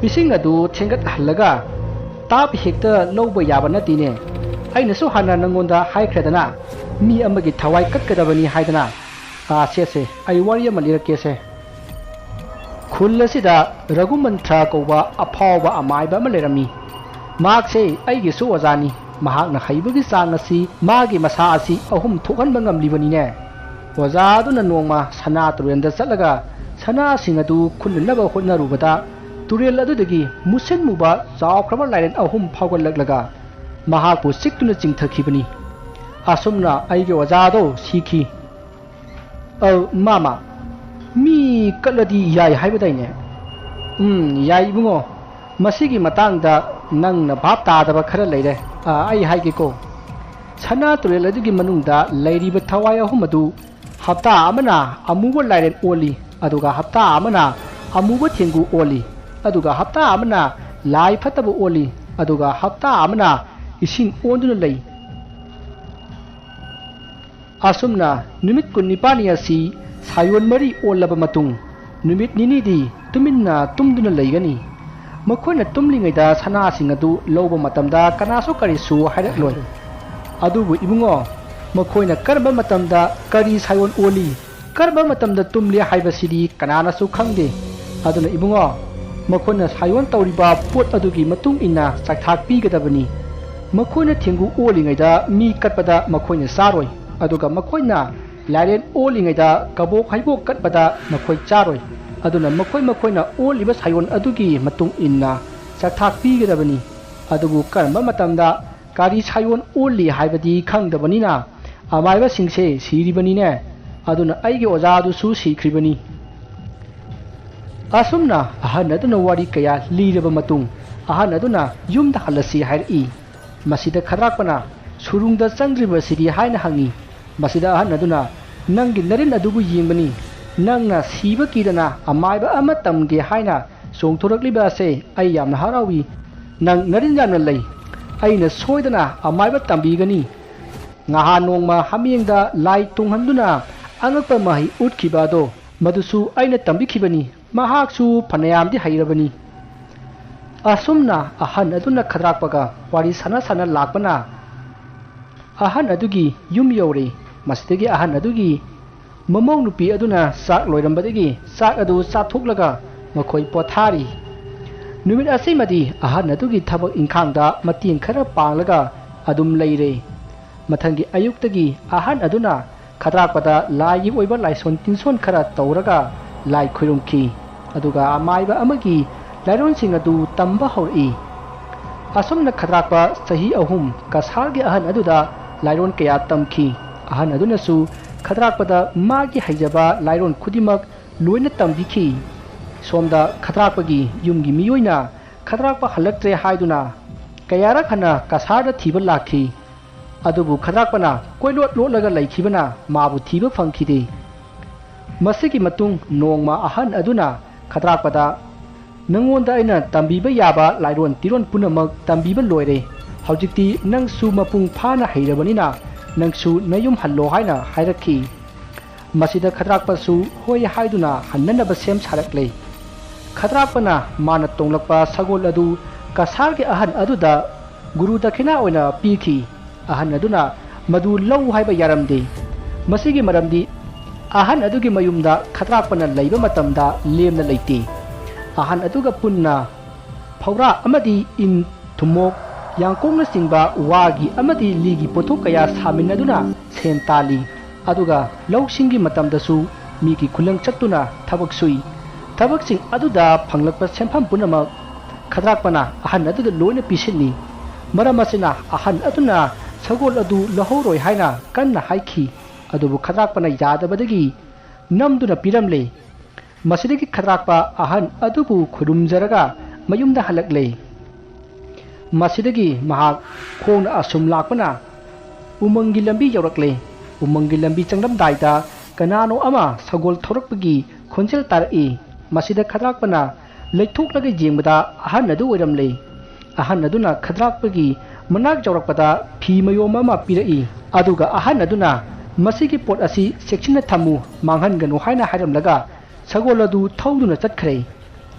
ꯏꯁꯤꯡ ꯑꯗꯨ ꯊꯦꯡꯒꯠꯍꯜꯂꯒ ꯇꯥꯞ ꯍꯦꯛꯇ ꯂꯧꯕ ꯌꯥꯕ ꯅꯠꯇꯦꯅꯦ꯫ ꯑꯩꯅꯁꯨ ꯍꯥꯟꯅ ꯅꯪꯉꯣꯟꯗ ꯍꯥꯏꯈ꯭ꯔꯦꯗꯅ, ꯃꯤ ꯑꯃꯒꯤ ꯊꯋꯥꯏ ꯀꯠꯀꯗꯕꯅꯤ ꯍꯥꯏꯗꯅ꯫ ꯑꯥ, ꯁꯦ, ꯁꯦ, ꯑꯩ ꯋꯥꯔꯤ ꯑꯃ ꯂꯤꯔꯛꯀꯦꯁꯦ꯫ ꯈꯨꯜ ꯑꯁꯤꯗ ꯔꯘꯨꯃꯟꯊ꯭ꯔ ꯀꯧꯕ ꯑꯐꯥꯎꯕ ꯑꯃꯥꯏꯕ ꯑꯃ ꯂꯩꯔꯝꯃꯤ꯫ ꯃꯍꯥꯛꯁꯦ ꯑꯩꯒꯤꯁꯨ ꯑꯣꯖꯥꯅꯤ꯫ ꯃꯍꯥꯛꯅ ꯍꯩꯕꯒꯤ ꯆꯥꯡ ꯑꯁꯤ ꯃꯥꯒꯤ ꯃꯁꯥ ꯑꯁꯤ ꯑꯍꯨꯝ ꯊꯣꯛꯍꯟꯕ ꯉꯝꯂꯤꯕꯅꯤꯅꯦ꯫ ꯑꯣꯖꯥ ꯑꯗꯨꯅ ꯅꯣꯡꯃ ꯁꯅꯥ ꯇꯨꯔꯦꯜꯗ ꯆꯠꯂꯒ ꯁꯅꯥꯁꯤꯡ ꯑꯗꯨ ꯈꯨꯟꯅꯅꯕ ꯍꯣꯠꯅꯔꯨꯕꯗ, ꯇꯨꯔꯦꯜ ꯑꯗꯨꯗꯒꯤ ꯃꯨꯁꯤꯟ ꯃꯨꯕ ꯆꯥꯎꯈ꯭ꯔꯕ ꯂꯥꯏꯔꯦꯟ ꯑꯍꯨꯝ ꯐꯥꯎꯒꯠꯂꯛꯂꯒ ꯃꯍꯥꯛꯄꯨ ꯆꯤꯛꯇꯨꯅ ꯆꯤꯡꯊꯈꯤꯕꯅꯤ꯫ ꯑꯁꯨꯝꯅ ꯑꯩꯒꯤ ꯑꯣꯖꯥ ꯑꯗꯨ ꯁꯤꯈꯤ꯫ ꯑ, ꯃꯥꯃ, ꯃꯤ ꯀꯠꯂꯗꯤ ꯌꯥꯏ ꯍꯥꯏꯕꯗꯥꯏꯅꯦ? ꯎꯝ, ꯌꯥꯏ ꯏꯕꯨꯡꯉꯣ꯫ ꯃꯁꯤꯒꯤ ꯃꯇꯥꯡꯗ ꯅꯪꯅ ꯚꯥꯞ ꯇꯥꯗꯕ ꯈꯔ ꯂꯩꯔꯦ꯫ ꯑ, ꯑꯩ ꯍꯥꯏꯒꯦꯀꯣ꯫ ꯁꯅꯥ ꯇꯨꯔꯦꯜ ꯑꯗꯨꯒꯤ ꯃꯅꯨꯡꯗ ꯂꯩꯔꯤꯕ ꯊꯋꯥꯏ ꯑꯍꯨꯝ ꯑꯗꯨ ꯍꯞꯇꯥ ꯑꯃꯅ ꯑꯃꯨꯕ ꯂꯥꯏꯔꯦꯟ ꯑꯣꯜꯂꯤ, ꯑꯗꯨꯒ ꯍꯞꯇꯥ ꯑꯃꯅ ꯑꯃꯨꯕ ꯊꯦꯡꯒꯨ ꯑꯣꯜꯂꯤ, ꯑꯗꯨꯒ ꯍꯞꯇꯥ ꯑꯃꯅ ꯂꯥꯏ ꯐꯠꯇꯕ ꯑꯣꯜꯂꯤ, ꯑꯗꯨꯒ ꯍꯞꯇꯥ ꯑꯃꯅ ꯏꯁꯤꯡ ꯑꯣꯟꯗꯨꯅ ꯂꯩ꯫ ꯑꯁꯨꯝꯅ ꯅꯨꯃꯤꯠ ꯀꯨꯟꯅꯤꯄꯥꯟꯅꯤ ꯑꯁꯤ ꯁꯥꯌꯣꯟ ꯃꯔꯤ ꯑꯣꯜꯂꯕ ꯃꯇꯨꯡ, ꯅꯨꯃꯤꯠ ꯅꯤꯅꯤꯗꯤ ꯇꯨꯃꯤꯟꯅ ꯇꯨꯝꯗꯨꯅ ꯂꯩꯒꯅꯤ꯫ ꯃꯈꯣꯏꯅ ꯇꯨꯝꯂꯤꯉꯩꯗ ꯁꯅꯥꯁꯤꯡ ꯑꯗꯨ ꯂꯧꯕ ꯃꯇꯝꯗ ꯀꯅꯥꯁꯨ ꯀꯔꯤꯁꯨ ꯍꯥꯏꯔꯛꯂꯣꯏ꯫ ꯑꯗꯨꯕꯨ ꯏꯕꯨꯡꯉꯣ, ꯃꯈꯣꯏꯅ ꯀꯔꯝꯕ ꯃꯇꯝꯗ ꯀꯔꯤ ꯁꯥꯌꯣꯟ ꯑꯣꯜꯂꯤ, ꯀꯔꯝꯕ ꯃꯇꯝꯗ ꯇꯨꯝꯂꯤ ꯍꯥꯏꯕꯁꯤꯗꯤ ꯀꯅꯥꯅꯁꯨ ꯈꯪꯗꯦ꯫ ꯑꯗꯨꯅ ꯏꯕꯨꯡꯉꯣ, ꯃꯈꯣꯏꯅ ꯁꯥꯌꯣꯟ ꯇꯧꯔꯤꯕ ꯄꯣꯠ ꯑꯗꯨꯒꯤ ꯃꯇꯨꯡ ꯏꯟꯅ ꯆꯥꯛꯊꯥꯛ ꯄꯤꯒꯗꯕꯅꯤ꯫ ꯃꯈꯣꯏꯅ ꯊꯦꯡꯒꯨ ꯑꯣꯜꯂꯤꯉꯩꯗ ꯃꯤ ꯀꯠꯄꯗ ꯃꯈꯣꯏꯅ ꯆꯥꯔꯣꯏ, ꯑꯗꯨꯒ ꯃꯈꯣꯏꯅ ꯂꯥꯏꯔꯦꯟ ꯑꯣꯜꯂꯤꯉꯩꯗ ꯀꯕꯣꯛ ꯍꯩꯕꯣꯛ ꯀꯠꯄꯗ ꯃꯈꯣꯏ ꯆꯥꯔꯣꯏ꯫ ꯑꯗꯨꯅ ꯃꯈꯣꯏ ꯃꯈꯣꯏꯅ ꯑꯣꯜꯂꯤꯕ ꯁꯥꯌꯣꯟ ꯑꯗꯨꯒꯤ ꯃꯇꯨꯡ ꯏꯟꯅ ꯆꯥꯛꯊꯥꯛ ꯄꯤꯒꯗꯕꯅꯤ꯫ ꯑꯗꯨꯕꯨ ꯀꯔꯝꯕ ꯃꯇꯝꯗ ꯀꯔꯤ ꯁꯥꯌꯣꯟ ꯑꯣꯜꯂꯤ ꯍꯥꯏꯕꯗꯤ ꯈꯪꯗꯕꯅꯤꯅ ꯑꯃꯥꯏꯕꯁꯤꯡꯁꯦ ꯁꯤꯔꯤꯕꯅꯤꯅꯦ꯫ ꯑꯗꯨꯅ ꯑꯩꯒꯤ ꯑꯣꯖꯥ ꯑꯗꯨꯁꯨ ꯁꯤꯈ꯭ꯔꯤꯕꯅꯤ꯫ ꯑꯁꯨꯝꯅ ꯑꯍꯟ ꯑꯗꯨꯅ ꯋꯥꯔꯤ ꯀꯌꯥ ꯂꯤꯔꯕ ꯃꯇꯨꯡ, ꯑꯍꯟ ꯑꯗꯨꯅ ꯌꯨꯝꯗ ꯍꯜꯂꯁꯤ ꯍꯥꯏꯔꯛꯏ꯫ ꯃꯁꯤꯗ ꯈꯗ꯭ꯔꯥꯛꯄꯅ, "ꯁꯨꯔꯨꯡꯗ ꯆꯪꯗ꯭ꯔꯤꯕꯁꯤꯗꯤ?" ꯍꯥꯏꯅ ꯍꯪꯉꯤ꯫ ꯃꯁꯤꯗ ꯑꯍꯟ ꯑꯗꯨꯅ, "ꯅꯪꯒꯤ ꯅꯔꯤꯟ ꯑꯗꯨꯕꯨ ꯌꯦꯡꯕꯅꯤ꯫ ꯅꯪꯅ ꯁꯤꯕ ꯀꯤꯗꯅ ꯑꯃꯥꯏꯕ ꯑꯃ ꯇꯝꯒꯦ ꯍꯥꯏꯅ ꯆꯣꯡꯊꯣꯔꯛꯂꯤꯕ ꯑꯁꯦ ꯑꯩ ꯌꯥꯝꯅ ꯍꯔꯥꯎꯏ꯫ ꯅꯪ ꯅꯔꯤꯟ ꯌꯥꯝꯅ ꯂꯩ꯫ ꯑꯩꯅ ꯁꯣꯏꯗꯅ ꯑꯃꯥꯏꯕ ꯇꯝꯕꯤꯒꯅꯤ꯫ ꯉꯍꯥꯟ ꯅꯣꯡꯃ ꯍꯥꯃꯦꯡꯗ ꯂꯥꯏ ꯇꯣꯡꯍꯟꯗꯨꯅ ꯑꯉꯛꯄ ꯃꯍꯩ ꯎꯠꯈꯤꯕ ꯑꯗꯣ, ꯃꯗꯨꯁꯨ ꯑꯩꯅ ꯇꯝꯕꯤꯈꯤꯕꯅꯤ꯫ ꯃꯍꯥꯛꯁꯨ ꯐꯅꯌꯥꯝꯗꯤ ꯍꯩꯔꯕꯅꯤ꯫" ꯑꯁꯨꯝꯅ ꯑꯍꯟ ꯑꯗꯨꯅ ꯈꯗ꯭ꯔꯥꯛꯄꯒ ꯋꯥꯔꯤ ꯁꯥꯟꯅ ꯁꯥꯟꯅ ꯂꯥꯛꯄꯅ ꯑꯍꯟ ꯑꯗꯨꯒꯤ ꯌꯨꯝ ꯌꯧꯔꯦ꯫ ꯃꯁꯤꯗꯒꯤ ꯑꯍꯟ ꯑꯗꯨꯒꯤ ꯃꯃꯧ ꯅꯨꯄꯤ ꯑꯗꯨꯅ ꯆꯥꯛ ꯂꯣꯏꯔꯝꯕꯗꯒꯤ ꯆꯥꯛ ꯑꯗꯨ ꯆꯥꯊꯣꯛꯂꯒ ꯃꯈꯣꯏ ꯄꯣꯊꯥꯔꯤ꯫ ꯅꯨꯃꯤꯠ ꯑꯁꯤꯃꯗꯤ ꯑꯍꯟ ꯑꯗꯨꯒꯤ ꯊꯕꯛ ꯏꯪꯈꯥꯡꯗ ꯃꯇꯦꯡ ꯈꯔ ꯄꯥꯡꯂꯒ ꯑꯗꯨꯝ ꯂꯩꯔꯦ꯫ ꯃꯊꯪꯒꯤ ꯑꯌꯨꯛꯇꯒꯤ ꯑꯍꯟ ꯑꯗꯨꯅ ꯈꯗ꯭ꯔꯥꯛꯄꯗ ꯂꯥꯏꯒꯤ ꯑꯣꯏꯕ ꯂꯥꯏꯁꯣꯟ ꯇꯤꯟꯁꯣꯟ ꯈꯔ ꯇꯧꯔꯒ ꯂꯥꯏ ꯈꯨꯔꯨꯝꯈꯤ꯫ ꯑꯗꯨꯒ ꯑꯃꯥꯏꯕ ꯑꯃꯒꯤ ꯂꯥꯏꯔꯣꯟꯁꯤꯡ ꯑꯗꯨ ꯇꯝꯕ ꯍꯧꯔꯛꯏ꯫ ꯑꯁꯨꯝꯅ ꯈꯗ꯭ꯔꯥꯛꯄ ꯆꯍꯤ ꯑꯍꯨꯝ ꯀꯁꯥꯔꯒꯤ ꯑꯍꯟ ꯑꯗꯨꯗ ꯂꯥꯏꯔꯣꯟ ꯀꯌꯥ ꯇꯝꯈꯤ꯫ ꯑꯍꯟ ꯑꯗꯨꯅꯁꯨ ꯈꯗ꯭ꯔꯥꯛꯄꯗ ꯃꯥꯒꯤ ꯍꯩꯖꯕ ꯂꯥꯏꯔꯣꯟ ꯈꯨꯗꯤꯡꯃꯛ ꯂꯣꯏꯅ ꯇꯝꯕꯤꯈꯤ꯫ ꯁꯣꯝꯗ ꯈꯗ꯭ꯔꯥꯛꯄꯒꯤ ꯌꯨꯝꯒꯤ ꯃꯤꯑꯣꯏꯅ ꯈꯗ꯭ꯔꯥꯛꯄ ꯍꯜꯂꯛꯇ꯭ꯔꯦ ꯍꯥꯏꯗꯨꯅ ꯀꯌꯥꯔꯛ ꯍꯟꯅ ꯀꯁꯥꯔꯗ ꯊꯤꯕ ꯂꯥꯛꯈꯤ꯫ ꯑꯗꯨꯕꯨ ꯈꯗ꯭ꯔꯥꯛꯄꯅ ꯀꯣꯏꯂꯣꯠ ꯂꯣꯠꯂꯒ ꯂꯩꯈꯤꯕꯅ ꯃꯥꯕꯨ ꯊꯤꯕ ꯐꯪꯈꯤꯗꯦ꯫ ꯃꯁꯤꯒꯤ ꯃꯇꯨꯡ ꯅꯣꯡꯃ ꯑꯍꯟ ꯑꯗꯨꯅ ꯈꯗ꯭ꯔꯥꯛꯄꯗ, "ꯅꯉꯣꯟꯗ ꯑꯩꯅ ꯇꯝꯕꯤꯕ ꯌꯥꯕ ꯂꯥꯏꯔꯣꯟ ꯇꯤꯔꯣꯟ ꯄꯨꯝꯅꯃꯛ ꯇꯝꯕꯤꯕ ꯂꯣꯏꯔꯦ꯫ ꯍꯧꯖꯤꯛꯇꯤ ꯅꯪꯁꯨ ꯃꯄꯨꯡ ꯐꯥꯅ ꯍꯩꯔꯕꯅꯤꯅ ꯅꯪꯁꯨ ꯅꯌꯨꯝ ꯍꯜꯂꯣ" ꯍꯥꯏꯅ ꯍꯥꯏꯔꯛꯈꯤ꯫ ꯃꯁꯤꯗ ꯈꯗ꯭ꯔꯥꯛꯄꯁꯨ ꯍꯣꯏ ꯍꯥꯏꯗꯨꯅ ꯍꯟꯅꯅꯕ ꯁꯦꯝ ꯁꯥꯔꯛꯂꯦ꯫ ꯈꯗ꯭ꯔꯥꯛꯄꯅ ꯃꯥꯅ ꯇꯣꯡꯂꯛꯄ ꯁꯒꯣꯜ ꯑꯗꯨ ꯀꯁꯥꯔꯒꯤ ꯑꯍꯟ ꯑꯗꯨꯗ ꯒꯨꯔꯨ ꯗꯈꯤꯅꯥ ꯑꯣꯏꯅ ꯄꯤꯈꯤ꯫ ꯑꯍꯟ ꯑꯗꯨꯅ ꯃꯗꯨ ꯂꯧ ꯍꯥꯏꯕ ꯌꯥꯔꯝꯗꯦ꯫ ꯃꯁꯤꯒꯤ ꯃꯔꯝꯗꯤ ꯑꯍꯟ ꯑꯗꯨꯒꯤ ꯃꯌꯨꯝꯗ ꯈꯗ꯭ꯔꯥꯛꯄꯅ ꯂꯩꯕ ꯃꯇꯝꯗ ꯂꯦꯝꯅ ꯂꯩꯇꯦ꯫ ꯑꯍꯟ ꯑꯗꯨꯒ ꯄꯨꯟꯅ ꯐꯧꯔꯥ ꯑꯃꯗꯤ ꯏꯟ, ꯊꯨꯝꯃꯣꯛ, ꯌꯥꯡꯀꯣꯛꯅꯆꯤꯡꯕ ꯋꯥꯒꯤ ꯑꯃꯗꯤ ꯂꯤꯒꯤ ꯄꯣꯠꯊꯣꯛ ꯀꯌꯥ ꯁꯥꯃꯤꯟꯅꯗꯨꯅ ꯁꯦꯟ ꯇꯥꯜꯂꯤ꯫ ꯑꯗꯨꯒ ꯂꯧꯁꯤꯡꯒꯤ ꯃꯇꯝꯗꯁꯨ ꯃꯤꯒꯤ ꯈꯨꯂꯪ ꯆꯠꯇꯨꯅ ꯊꯕꯛ ꯁꯨꯏ꯫ ꯊꯕꯛꯁꯤꯡ ꯑꯗꯨꯗ ꯐꯪꯂꯛꯄ ꯁꯦꯟꯐꯝ ꯄꯨꯝꯅꯃꯛ ꯈꯗ꯭ꯔꯥꯛꯄꯅ ꯑꯍꯟ ꯑꯗꯨꯗ ꯂꯣꯏꯅ ꯄꯤꯁꯤꯜꯂꯤ꯫ ꯃꯔꯝ ꯑꯁꯤꯅ ꯑꯍꯟ ꯑꯗꯨꯅ ꯁꯒꯣꯜ ꯑꯗꯨ ꯂꯧꯍꯧꯔꯣꯏ ꯍꯥꯏꯅ ꯀꯟꯅ ꯍꯥꯏꯈꯤ꯫ ꯑꯗꯨꯕꯨ ꯈꯗ꯭ꯔꯥꯛꯄꯅ ꯌꯥꯗꯕꯗꯒꯤ ꯅꯝꯗꯨꯅ ꯄꯤꯔꯝꯂꯦ꯫ ꯃꯁꯤꯗꯒꯤ ꯈꯗ꯭ꯔꯥꯛꯄ ꯑꯍꯟ ꯑꯗꯨꯕꯨ ꯈꯨꯔꯨꯝꯖꯔꯒ ꯃꯌꯨꯝꯗ ꯍꯜꯂꯛꯂꯦ꯫ ꯃꯁꯤꯗꯒꯤ ꯃꯍꯥꯛ ꯈꯣꯡꯅ ꯑꯁꯨꯝ ꯂꯥꯛꯄꯅ ꯎꯃꯪꯒꯤ ꯂꯝꯕꯤ ꯌꯧꯔꯛꯂꯦ꯫ ꯎꯃꯪꯒꯤ ꯂꯝꯕꯤ ꯆꯪꯂꯝꯗꯥꯏꯗ ꯀꯅꯥꯅꯣ ꯑꯃ ꯁꯒꯣꯜ ꯊꯧꯔꯛꯄꯒꯤ ꯈꯣꯟꯖꯦꯜ ꯇꯥꯔꯛꯏ꯫ ꯃꯁꯤꯗ ꯈꯗ꯭ꯔꯥꯛꯄꯅ ꯂꯩꯊꯣꯛꯂꯒ ꯌꯦꯡꯕꯗ ꯑꯍꯟ ꯑꯗꯨ ꯑꯣꯏꯔꯝꯂꯦ꯫ ꯑꯍꯟ ꯑꯗꯨꯅ ꯈꯗ꯭ꯔꯥꯛꯄꯒꯤ ꯃꯅꯥꯛ ꯌꯧꯔꯛꯄꯗ ꯐꯤ ꯃꯌꯣꯝ ꯑꯃ ꯄꯤꯔꯛꯏ꯫ ꯑꯗꯨꯒ ꯑꯍꯟ ꯑꯗꯨꯅ "ꯃꯁꯤꯒꯤ ꯄꯣꯠ ꯑꯁꯤ ꯆꯦꯛꯁꯤꯟꯅ ꯊꯝꯃꯨ, ꯃꯥꯡꯍꯟꯒꯅꯨ" ꯍꯥꯏꯅ ꯍꯥꯏꯔꯝꯂꯒ ꯁꯒꯣꯜ ꯑꯗꯨ ꯊꯧꯗꯨꯅ ꯆꯠꯈ꯭ꯔꯦ꯫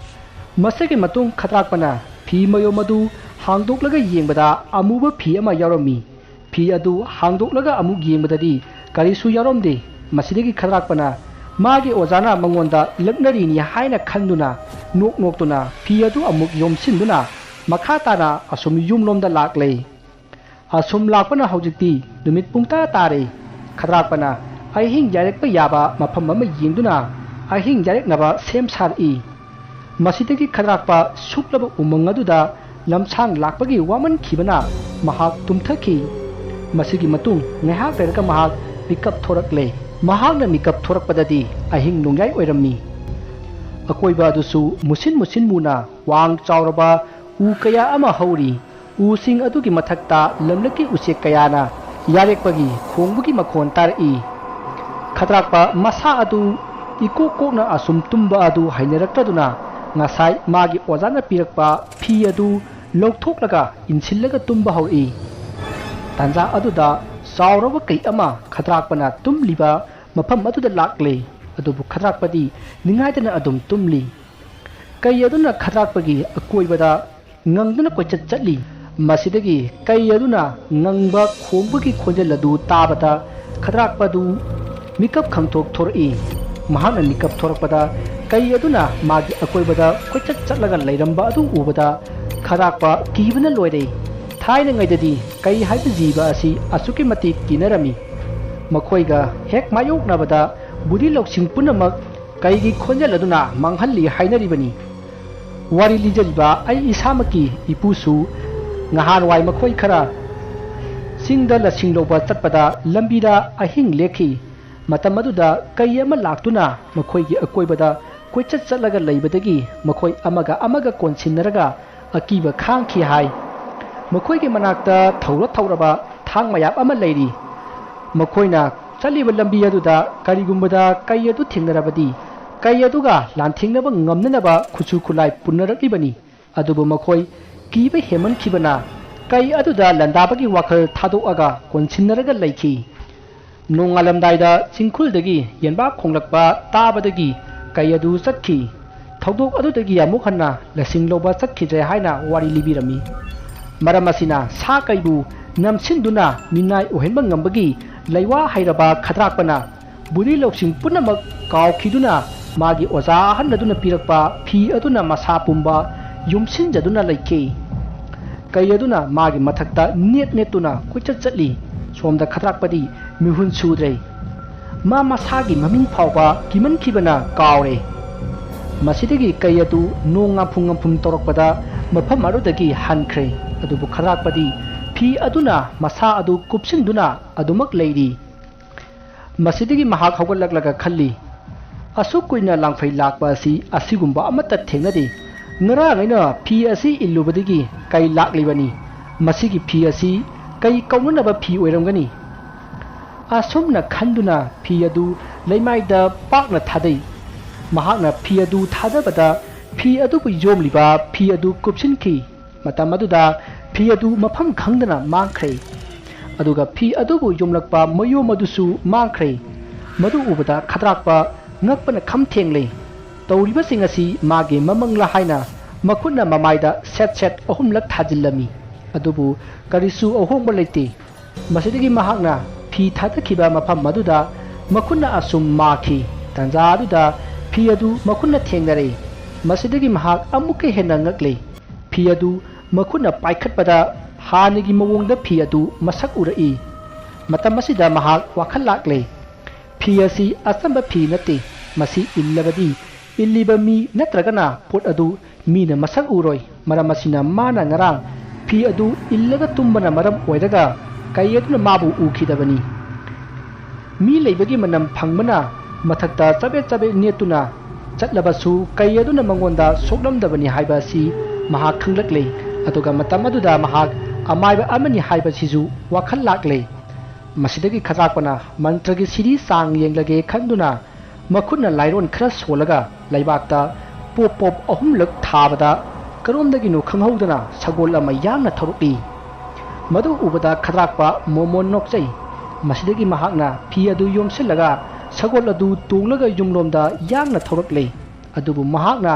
ꯃꯁꯤꯒꯤ ꯃꯇꯨꯡ ꯈꯗ꯭ꯔꯥꯛꯄꯅ ꯐꯤ ꯃꯌꯣꯝ ꯑꯗꯨ ꯍꯥꯡꯗꯣꯛꯂꯒ ꯌꯦꯡꯕꯗ ꯑꯃꯨꯕ ꯐꯤ ꯑꯃ ꯌꯥꯎꯔꯝꯃꯤ꯫ ꯐꯤ ꯑꯗꯨ ꯍꯥꯡꯗꯣꯛꯂꯒ ꯑꯃꯨꯛ ꯌꯦꯡꯕꯗꯗꯤ ꯀꯔꯤꯁꯨ ꯌꯥꯎꯔꯝꯗꯦ꯫ ꯃꯁꯤꯗꯒꯤ ꯈꯗ꯭ꯔꯥꯛꯄꯅ ꯃꯥꯒꯤ ꯑꯣꯖꯥꯅ ꯃꯉꯣꯟꯗ ꯂꯛꯅꯔꯤꯅꯤ ꯍꯥꯏꯅ ꯈꯟꯗꯨꯅ ꯅꯣꯛ ꯅꯣꯛꯇꯨꯅ ꯐꯤ ꯑꯗꯨ ꯑꯃꯨꯛ ꯌꯣꯝꯁꯤꯟꯗꯨꯅ ꯃꯈꯥ ꯇꯥꯅ ꯑꯁꯨꯝ ꯌꯨꯝꯂꯣꯝꯗ ꯂꯥꯛꯂꯦ꯫ ꯑꯁꯨꯝ ꯂꯥꯛꯄꯅ ꯍꯧꯖꯤꯛꯇꯤ ꯅꯨꯃꯤꯠ ꯄꯨꯡꯇꯥ ꯇꯥꯔꯦ꯫ ꯈꯗ꯭ꯔꯥꯛꯄꯅ ꯑꯍꯤꯡ ꯌꯥꯔꯦꯛꯄ ꯌꯥꯕ ꯃꯐꯝ ꯑꯃ ꯌꯦꯡꯗꯨꯅ ꯑꯍꯤꯡ ꯌꯥꯔꯦꯛꯅꯕ ꯁꯦꯝ ꯁꯥꯔꯛꯏ꯫ ꯃꯁꯤꯗꯒꯤ ꯈꯗ꯭ꯔꯥꯛꯄ ꯁꯨꯛꯂꯕ ꯎꯃꯪ ꯑꯗꯨꯗ ꯂꯝꯁꯥꯡ ꯂꯥꯛꯄꯒꯤ ꯋꯥꯃꯟꯈꯤꯕꯅ ꯃꯍꯥꯛ ꯇꯨꯝꯊꯈꯤ꯫ ꯃꯁꯤꯒꯤ ꯃꯇꯨꯡ ꯉꯥꯏꯍꯥꯛ ꯂꯩꯔꯒ ꯃꯍꯥꯛ ꯃꯤꯀꯞ ꯊꯣꯔꯛꯂꯦ꯫ ꯃꯍꯥꯛꯅ ꯃꯤꯀꯞ ꯊꯣꯔꯛꯄꯗꯗꯤ ꯑꯍꯤꯡ ꯅꯣꯡꯌꯥꯏ ꯑꯣꯏꯔꯝꯃꯤ꯫ ꯑꯀꯣꯏꯕ ꯑꯗꯨꯁꯨ ꯃꯨꯁꯤꯟ ꯃꯨꯁꯤꯟ ꯃꯨꯅ ꯋꯥꯡ ꯆꯥꯎꯔꯕ ꯎ ꯀꯌꯥ ꯑꯃ ꯍꯧꯔꯤ꯫ ꯎꯁꯤꯡ ꯑꯗꯨꯒꯤ ꯃꯊꯛꯇ ꯂꯝꯂꯛꯀꯤ ꯎꯆꯦꯛ ꯀꯌꯥꯅ ꯌꯥꯔꯦꯛꯄꯒꯤ ꯈꯣꯡꯕꯒꯤ ꯃꯈꯣꯟ ꯇꯥꯔꯛꯏ꯫ ꯈꯗ꯭ꯔꯥꯛꯄ ꯃꯁꯥ ꯑꯗꯨ ꯏꯀꯣꯛ ꯀꯣꯛꯅ ꯑꯁꯨꯝ ꯇꯨꯝꯕ ꯑꯗꯨ ꯍꯩꯅꯔꯛꯇꯗꯨꯅ ꯉꯁꯥꯏ ꯃꯥꯒꯤ ꯑꯣꯖꯥꯅ ꯄꯤꯔꯛꯄ ꯐꯤ ꯑꯗꯨ ꯂꯧꯊꯣꯛꯂꯒ ꯏꯟꯁꯤꯜꯂꯒ ꯇꯨꯝꯕ ꯍꯧꯔꯛꯏ꯫ ꯇꯥꯟꯖꯥ ꯑꯗꯨꯗ ꯆꯥꯎꯔꯕ ꯀꯩ ꯑꯃ ꯈꯗ꯭ꯔꯥꯛꯄꯅ ꯇꯨꯝꯂꯤꯕ ꯃꯐꯝ ꯑꯗꯨꯗ ꯂꯥꯛꯂꯦ꯫ ꯑꯗꯨꯕꯨ ꯈꯗ꯭ꯔꯥꯛꯄꯗꯤ ꯅꯤꯡꯉꯥꯏꯗꯅ ꯑꯗꯨꯝ ꯇꯨꯝꯂꯤ꯫ ꯀꯩ ꯑꯗꯨꯅ ꯈꯗ꯭ꯔꯥꯛꯄꯒꯤ ꯑꯀꯣꯏꯕꯗ ꯉꯪꯗꯨꯅ ꯀꯣꯏꯆꯠ ꯆꯠꯂꯤ꯫ ꯃꯁꯤꯗꯒꯤ ꯀꯩ ꯑꯗꯨꯅ ꯉꯪꯕ ꯈꯣꯡꯕꯒꯤ ꯈꯣꯟꯖꯦꯜ ꯑꯗꯨ ꯇꯥꯕꯗ ꯈꯗ꯭ꯔꯥꯛꯄꯗꯨ ꯃꯤꯀꯞ ꯈꯪꯊꯣꯛ ꯊꯣꯔꯛꯏ꯫ ꯃꯍꯥꯛꯅ ꯃꯤꯀꯞ ꯊꯣꯔꯛꯄꯗ ꯀꯩ ꯑꯗꯨꯅ ꯃꯥꯒꯤ ꯑꯀꯣꯏꯕꯗ ꯀꯣꯏꯆꯠ ꯆꯠꯂꯒ ꯂꯩꯔꯝꯕ ꯑꯗꯨ ꯎꯕꯗ ꯈꯗ꯭ꯔꯥꯛꯄ ꯀꯤꯕꯅ ꯂꯣꯏꯔꯦ꯫ ꯊꯥꯏꯅꯉꯩꯗꯗꯤ ꯀꯩ ꯍꯥꯏꯕ ꯖꯤꯕ ꯑꯁꯤ ꯑꯁꯨꯛꯀꯤ ꯃꯇꯤꯛ ꯀꯤꯅꯔꯝꯃꯤ꯫ ꯃꯈꯣꯏꯒ ꯍꯦꯛ ꯃꯥꯌꯣꯛꯅꯕꯗ ꯕꯨꯙꯤ ꯂꯧꯁꯤꯡ ꯄꯨꯝꯅꯃꯛ ꯀꯩꯒꯤ ꯈꯣꯟꯖꯦꯜ ꯑꯗꯨꯅ ꯃꯥꯡꯍꯜꯂꯤ ꯍꯥꯏꯅꯔꯤꯕꯅꯤ꯫ ꯋꯥꯔꯤ ꯂꯤꯖꯔꯤꯕ ꯑꯩ ꯏꯁꯥꯃꯛꯀꯤ ꯏꯄꯨꯁꯨ ꯉꯍꯥꯟꯋꯥꯏ ꯃꯈꯣꯏ ꯈꯔ ꯆꯤꯡꯗ ꯂꯁꯤꯡ ꯂꯧꯕ ꯆꯠꯄꯗ ꯂꯝꯕꯤꯗ ꯑꯍꯤꯡ ꯂꯦꯛꯈꯤ꯫ ꯃꯇꯝ ꯑꯗꯨꯗ ꯀꯩ ꯑꯃ ꯂꯥꯛꯇꯨꯅ ꯃꯈꯣꯏꯒꯤ ꯑꯀꯣꯏꯕꯗ ꯀꯣꯏꯆꯠ ꯆꯠꯂꯒ ꯂꯩꯕꯗꯒꯤ ꯃꯈꯣꯏ ꯑꯃꯒ ꯑꯃꯒ ꯀꯣꯟꯁꯤꯟꯅꯔꯒ ꯑꯀꯤꯕ ꯈꯥꯡꯈꯤ ꯍꯥꯏ꯫ ꯃꯈꯣꯏꯒꯤ ꯃꯅꯥꯛꯇ ꯊꯧꯔ ꯊꯧꯔꯕ ꯊꯥꯡ ꯃꯌꯥꯝ ꯑꯃ ꯂꯩꯔꯤ꯫ ꯃꯈꯣꯏꯅ ꯆꯠꯂꯤꯕ ꯂꯝꯕꯤ ꯑꯗꯨꯗ ꯀꯔꯤꯒꯨꯝꯕꯗ ꯀꯩ ꯑꯗꯨ ꯊꯦꯡꯅꯔꯕꯗꯤ, ꯀꯩ ꯑꯗꯨꯒ ꯂꯥꯟꯊꯦꯡꯅꯕ ꯉꯝꯅꯅꯕ ꯈꯨꯠꯁꯨ ꯈꯨꯠꯂꯥꯏ ꯄꯨꯟꯅꯔꯛꯂꯤꯕꯅꯤ꯫ ꯑꯗꯨꯕꯨ ꯃꯈꯣꯏ ꯀꯤꯕ ꯍꯦꯟꯃꯟꯈꯤꯕꯅ ꯀꯩ ꯑꯗꯨꯗ ꯂꯥꯟꯗꯥꯕꯒꯤ ꯋꯥꯈꯜ ꯊꯥꯗꯣꯛꯑꯒ ꯀꯣꯟꯁꯤꯟꯅꯔꯒ ꯂꯩꯈꯤ꯫ ꯅꯣꯡꯉꯥꯜꯂꯝꯗꯥꯏꯗ ꯆꯤꯡꯈꯨꯜꯗꯒꯤ ꯌꯦꯟꯕꯥ ꯈꯣꯡꯂꯛꯄ ꯇꯥꯕꯗꯒꯤ ꯀꯩ ꯑꯗꯨ ꯆꯠꯈꯤ꯫ ꯊꯧꯗꯣꯛ ꯑꯗꯨꯗꯒꯤ ꯑꯃꯨꯛ ꯍꯟꯅ ꯂꯁꯤꯡ ꯂꯧꯕ ꯆꯠꯈꯤꯗ꯭ꯔꯦ ꯍꯥꯏꯅ ꯋꯥꯔꯤ ꯂꯤꯕꯤꯔꯝꯃꯤ꯫ ꯃꯔꯝ ꯑꯁꯤꯅ ꯁꯥ ꯀꯩꯕꯨ ꯅꯝꯁꯤꯟꯗꯨꯅ ꯃꯤꯅꯥꯏ ꯑꯣꯏꯍꯟꯕ ꯉꯝꯕꯒꯤ ꯂꯩꯋꯥ ꯍꯩꯔꯕ ꯈꯗ꯭ꯔꯥꯛꯄꯅ ꯕꯨꯙꯤ ꯂꯧꯁꯤꯡ ꯄꯨꯝꯅꯃꯛ ꯀꯥꯎꯈꯤꯗꯨꯅ ꯃꯥꯒꯤ ꯑꯣꯖꯥ ꯑꯍꯟ ꯑꯗꯨꯅ ꯄꯤꯔꯛꯄ ꯐꯤ ꯑꯗꯨꯅ ꯃꯁꯥ ꯄꯨꯝꯕ ꯌꯨꯝꯁꯤꯟꯖꯗꯨꯅ ꯂꯩꯈꯤ꯫ ꯀꯩ ꯑꯗꯨꯅ ꯃꯥꯒꯤ ꯃꯊꯛꯇ ꯅꯦꯠ ꯅꯦꯠꯇꯨꯅ ꯀꯣꯏꯆꯠ ꯆꯠꯂꯤ꯫ ꯁꯣꯝꯗ ꯈꯗ꯭ꯔꯥꯛꯄꯗꯤ ꯃꯤꯍꯨꯟ ꯁꯨꯗ꯭ꯔꯦ꯫ ꯃꯥ ꯃꯁꯥꯒꯤ ꯃꯃꯤꯡ ꯐꯥꯎꯕ ꯀꯤꯃꯟꯈꯤꯕꯅ ꯀꯥꯎꯔꯦ꯫ ꯃꯁꯤꯗꯒꯤ ꯀꯩ ꯑꯗꯨ ꯅꯣꯡ ꯉꯥꯝꯐꯨ ꯉꯥꯝꯐꯨꯝ ꯇꯧꯔꯛꯄꯗ ꯃꯐꯝ ꯑꯗꯨꯗꯒꯤ ꯍꯟꯈ꯭ꯔꯦ꯫ ꯑꯗꯨꯕꯨ ꯈꯗ꯭ꯔꯥꯛꯄꯗꯤ ꯐꯤ ꯑꯗꯨꯅ ꯃꯁꯥ ꯑꯗꯨ ꯀꯨꯞꯁꯤꯟꯗꯨꯅ ꯑꯗꯨꯃꯛ ꯂꯩꯔꯤ꯫ ꯃꯁꯤꯗꯒꯤ ꯃꯍꯥꯛ ꯍꯧꯒꯠꯂꯛꯂꯒ ꯈꯜꯂꯤ, "ꯑꯁꯨꯛ ꯀꯨꯏꯅ ꯂꯥꯡꯐꯩ ꯂꯥꯛꯄ ꯑꯁꯤ ꯑꯁꯤꯒꯨꯝꯕ ꯑꯃꯠꯇ ꯊꯦꯡꯅꯗꯦ꯫ ꯉꯔꯥꯡ ꯑꯩꯅ ꯐꯤ ꯑꯁꯤ ꯏꯜꯂꯨꯕꯗꯒꯤ ꯀꯩ ꯂꯥꯛꯂꯤꯕꯅꯤ꯫ ꯃꯁꯤꯒꯤ ꯐꯤ ꯑꯁꯤ ꯀꯩ ꯀꯧꯅꯅꯕ ꯐꯤ ꯑꯣꯏꯔꯝꯒꯅꯤ?" ꯑꯁꯨꯝꯅ ꯈꯟꯗꯨꯅ ꯐꯤ ꯑꯗꯨ ꯂꯩꯃꯥꯏꯗ ꯄꯥꯛꯅ ꯊꯥꯗꯩ꯫ ꯃꯍꯥꯛꯅ ꯐꯤ ꯑꯗꯨ ꯊꯥꯗꯕꯗ ꯐꯤ ꯑꯗꯨꯕꯨ ꯌꯣꯝꯂꯤꯕ ꯐꯤ ꯑꯗꯨ ꯀꯨꯞꯁꯤꯟꯈꯤ꯫ ꯃꯇꯝ ꯑꯗꯨꯗ ꯐꯤ ꯑꯗꯨ ꯃꯐꯝ ꯈꯪꯗꯅ ꯃꯥꯡꯈ꯭ꯔꯦ꯫ ꯑꯗꯨꯒ ꯐꯤ ꯑꯗꯨꯕꯨ ꯌꯣꯝꯂꯛꯄ ꯃꯌꯣꯝ ꯑꯗꯨꯁꯨ ꯃꯥꯡꯈ꯭ꯔꯦ꯫ ꯃꯗꯨ ꯎꯕꯗ ꯈꯗ꯭ꯔꯥꯛꯄ ꯉꯛꯄꯅ ꯈꯝ ꯊꯦꯡꯂꯦ꯫ ꯇꯧꯔꯤꯕꯁꯤꯡ ꯑꯁꯤ ꯃꯥꯒꯤ ꯃꯃꯪꯂꯥ ꯍꯥꯏꯅ ꯃꯈꯨꯠꯅ ꯃꯃꯥꯏꯗ ꯁꯦꯠ ꯁꯦꯠ ꯑꯍꯨꯝꯂꯛ ꯊꯥꯖꯤꯜꯂꯝꯃꯤ꯫ ꯑꯗꯨꯕꯨ ꯀꯔꯤꯁꯨ ꯑꯍꯣꯡꯕ ꯂꯩꯇꯦ꯫ ꯃꯁꯤꯗꯒꯤ ꯃꯍꯥꯛꯅ ꯐꯤ ꯊꯥꯗꯈꯤꯕ ꯃꯐꯝ ꯑꯗꯨꯗ ꯃꯈꯨꯠꯅ ꯑꯁꯨꯝ ꯃꯥꯈꯤ꯫ ꯇꯥꯟꯖꯥ ꯑꯗꯨꯗ ꯐꯤ ꯑꯗꯨ ꯃꯈꯨꯠꯅ ꯊꯦꯡꯅꯔꯦ꯫ ꯃꯁꯤꯗꯒꯤ ꯃꯍꯥꯛ ꯑꯃꯨꯛꯀ ꯍꯦꯟꯅ ꯉꯛꯂꯦ꯫ ꯐꯤ ꯑꯗꯨ ꯃꯈꯨꯠꯅ ꯄꯥꯏꯈꯠꯄꯗ ꯍꯥꯟꯅꯒꯤ ꯃꯑꯣꯡꯗ ꯐꯤ ꯑꯗꯨ ꯃꯁꯛ ꯎꯔꯛꯏ꯫ ꯃꯇꯝ ꯑꯁꯤꯗ ꯃꯍꯥꯛ ꯋꯥꯈꯜ ꯂꯥꯛꯂꯦ꯫ ꯐꯤ ꯑꯁꯤ ꯑꯆꯝꯕ ꯐꯤ ꯅꯠꯇꯦ꯫ ꯃꯁꯤ ꯏꯜꯂꯕꯗꯤ ꯏꯜꯂꯤꯕ ꯃꯤ ꯅꯠꯇ꯭ꯔꯒꯅ ꯄꯣꯠ ꯑꯗꯨ ꯃꯤꯅ ꯃꯁꯛ ꯎꯔꯣꯏ꯫ ꯃꯔꯝ ꯑꯁꯤꯅ ꯃꯥꯅ ꯉꯔꯥꯡ ꯐꯤ ꯑꯗꯨ ꯏꯜꯂꯒ ꯇꯨꯝꯕꯅ ꯃꯔꯝ ꯑꯣꯏꯔꯒ ꯀꯩ ꯑꯗꯨꯅ ꯃꯥꯕꯨ ꯎꯈꯤꯗꯕꯅꯤ꯫ ꯃꯤ ꯂꯩꯕꯒꯤ ꯃꯅꯝ ꯐꯪꯕꯅ ꯃꯊꯛꯇ ꯆꯕꯦꯠ ꯆꯕꯦꯠ ꯅꯦꯠꯇꯨꯅ ꯆꯠꯂꯕꯁꯨ ꯀꯩ ꯑꯗꯨꯅ ꯃꯉꯣꯟꯗ ꯁꯣꯛꯂꯝꯗꯕꯅꯤ ꯍꯥꯏꯕ ꯑꯁꯤ ꯃꯍꯥꯛ ꯈꯪꯂꯛꯂꯦ꯫ ꯑꯗꯨꯒ ꯃꯇꯝ ꯑꯗꯨꯗ ꯃꯍꯥꯛ ꯑꯃꯥꯏꯕ ꯑꯃꯅꯤ ꯍꯥꯏꯕꯁꯤꯁꯨ ꯋꯥꯈꯜ ꯂꯥꯛꯂꯦ꯫ ꯃꯁꯤꯗꯒꯤ ꯈꯗ꯭ꯔꯥꯛꯄꯅ ꯃꯟꯇ꯭ꯔꯒꯤ ꯁꯤꯔꯤ ꯆꯥꯡ ꯌꯦꯡꯂꯒꯦ ꯈꯟꯗꯨꯅ ꯃꯈꯨꯠꯅ ꯂꯥꯏꯔꯣꯟ ꯈꯔ ꯁꯣꯜꯂꯒ ꯂꯩꯕꯥꯛꯇ ꯄꯣꯞ ꯄꯣꯞ ꯑꯍꯨꯝꯂꯛ ꯊꯥꯕꯗ ꯀꯔꯣꯝꯗꯒꯤꯅꯣ ꯈꯪꯍꯧꯗꯅ ꯁꯒꯣꯜ ꯑꯃ ꯌꯥꯡꯅ ꯊꯧꯔꯛꯂꯤ꯫ ꯃꯗꯨ ꯎꯕꯗ ꯈꯗ꯭ꯔꯥꯛꯄ ꯃꯣꯃꯣꯟ ꯅꯣꯛꯆꯩ꯫ ꯃꯁꯤꯗꯒꯤ ꯃꯍꯥꯛꯅ ꯐꯤ ꯑꯗꯨ ꯌꯣꯝꯁꯤꯜꯂꯒ ꯁꯒꯣꯜ ꯑꯗꯨ ꯇꯣꯡꯂꯒ ꯌꯨꯝꯂꯣꯝꯗ ꯌꯥꯡꯅ ꯊꯧꯔꯛꯂꯦ꯫ ꯑꯗꯨꯕꯨ ꯃꯍꯥꯛꯅ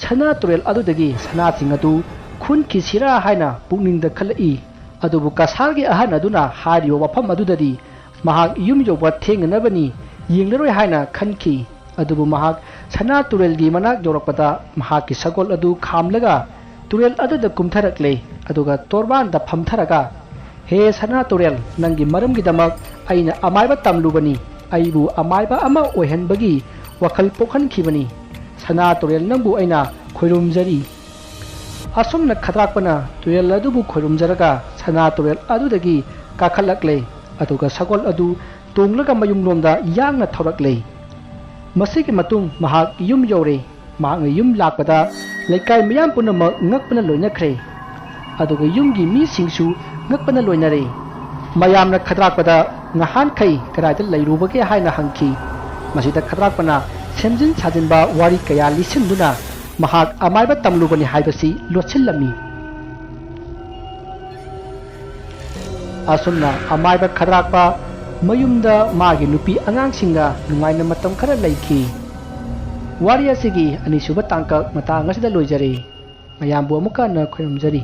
ꯁꯅꯥ ꯇꯨꯔꯦꯜ ꯑꯗꯨꯗꯒꯤ ꯁꯅꯥꯁꯤꯡ ꯑꯗꯨ ꯈꯨꯟꯈꯤꯁꯤꯔꯥ ꯍꯥꯏꯅ ꯄꯨꯛꯅꯤꯡꯗ ꯈꯜꯂꯛꯏ꯫ ꯑꯗꯨꯕꯨ ꯀꯁꯥꯔꯒꯤ ꯑꯍꯟ ꯑꯗꯨꯅ ꯍꯥꯏꯔꯤꯕ ꯋꯥꯐꯝ ꯑꯗꯨꯗꯗꯤ ꯃꯍꯥꯛ ꯌꯨꯝ ꯌꯧꯕ ꯊꯦꯡꯅꯅꯕꯅꯤ, ꯌꯦꯡꯂꯔꯣꯏ ꯍꯥꯏꯅ ꯈꯟꯈꯤ꯫ ꯑꯗꯨꯕꯨ ꯃꯍꯥꯛ ꯁꯅꯥ ꯇꯨꯔꯦꯜꯒꯤ ꯃꯅꯥꯛ ꯌꯧꯔꯛꯄꯗ ꯃꯍꯥꯛꯀꯤ ꯁꯒꯣꯜ ꯑꯗꯨ ꯈꯥꯝꯂꯒ ꯇꯨꯔꯦꯜ ꯑꯗꯨꯗ ꯀꯨꯝꯊꯔꯛꯂꯦ꯫ ꯑꯗꯨꯒ ꯇꯣꯔꯕꯥꯟꯗ ꯐꯝꯊꯔꯒ, "ꯍꯦ ꯁꯅꯥ ꯇꯨꯔꯦꯜ, ꯅꯪꯒꯤ ꯃꯔꯝꯒꯤꯗꯃꯛ ꯑꯩꯅ ꯑꯃꯥꯏꯕ ꯇꯝꯂꯨꯕꯅꯤ, ꯑꯩꯕꯨ ꯑꯃꯥꯏꯕ ꯑꯃ ꯑꯣꯏꯍꯟꯕꯒꯤ ꯋꯥꯈꯜ ꯄꯣꯛꯍꯟꯈꯤꯕꯅꯤ꯫ ꯁꯅꯥ ꯇꯨꯔꯦꯜ, ꯅꯪꯕꯨ ꯑꯩꯅ ꯈꯣꯏꯔꯨꯝꯖꯔꯤ"꯫ ꯑꯁꯨꯝꯅ ꯈꯗ꯭ꯔꯥꯛꯄꯅ ꯇꯨꯔꯦꯜ ꯑꯗꯨꯕꯨ ꯈꯣꯏꯔꯨꯝꯖꯔꯒ ꯁꯅꯥ ꯇꯨꯔꯦꯜ ꯑꯗꯨꯗꯒꯤ ꯀꯥꯈꯠꯂꯛꯂꯦ꯫ ꯑꯗꯨꯒ ꯁꯒꯣꯜ ꯑꯗꯨ ꯇꯣꯡꯂꯒ ꯃꯌꯨꯝꯂꯣꯝꯗ ꯌꯥꯡꯅ ꯊꯧꯔꯛꯂꯦ꯫ ꯃꯁꯤꯒꯤ ꯃꯇꯨꯡ ꯃꯍꯥꯛ ꯌꯨꯝ ꯌꯧꯔꯦ꯫ ꯃꯍꯥꯛꯅ ꯌꯨꯝ ꯂꯥꯛꯄꯗ ꯂꯩꯀꯥꯏ ꯃꯤꯌꯥꯝ ꯄꯨꯝꯅꯃꯛ ꯉꯛꯄꯅ ꯂꯣꯏꯅꯈ꯭ꯔꯦ꯫ ꯑꯗꯨꯒ ꯌꯨꯝꯒꯤ ꯃꯤꯁꯤꯡꯁꯨ ꯉꯛꯄꯅ ꯂꯣꯏꯅꯔꯦ꯫ ꯃꯌꯥꯝꯅ ꯈꯗ꯭ꯔꯥꯛꯄꯗ ꯉꯍꯥꯟꯈꯩ ꯀꯗꯥꯏꯗ ꯂꯩꯔꯨꯕꯒꯦ ꯍꯥꯏꯅ ꯍꯪꯈꯤ꯫ ꯃꯁꯤꯗ ꯈꯗ꯭ꯔꯥꯛꯄꯅ ꯁꯦꯝꯖꯤꯟ ꯁꯥꯖꯤꯟꯕ ꯋꯥꯔꯤ ꯀꯌꯥ ꯂꯤꯁꯤꯟꯗꯨꯅ ꯃꯍꯥꯛ ꯑꯃꯥꯏꯕ ꯇꯝꯂꯨꯕꯅꯤ ꯍꯥꯏꯕꯁꯤ ꯂꯣꯠꯁꯤꯜꯂꯝꯃꯤ꯫ ꯑꯁꯨꯝꯅ ꯑꯃꯥꯏꯕ ꯈꯗ꯭ꯔꯥꯛꯄ ꯃꯌꯨꯝꯗ ꯃꯥꯒꯤ ꯅꯨꯄꯤ ꯑꯉꯥꯡꯁꯤꯡꯒ ꯅꯨꯡꯉꯥꯏꯅ ꯃꯇꯝ ꯈꯔ ꯂꯩꯈꯤ꯫ ꯋꯥꯔꯤ ꯑꯁꯤꯒꯤ ꯑꯅꯤꯁꯨꯕ ꯇꯥꯡꯀꯛ ꯃꯇꯥꯡ ꯑꯁꯤꯗ ꯂꯣꯏꯖꯔꯦ꯫ ꯃꯌꯥꯝꯕꯨ ꯑꯃꯨꯛꯀ ꯍꯟꯅ ꯈꯣꯏꯔꯨꯝꯖꯔꯤ꯫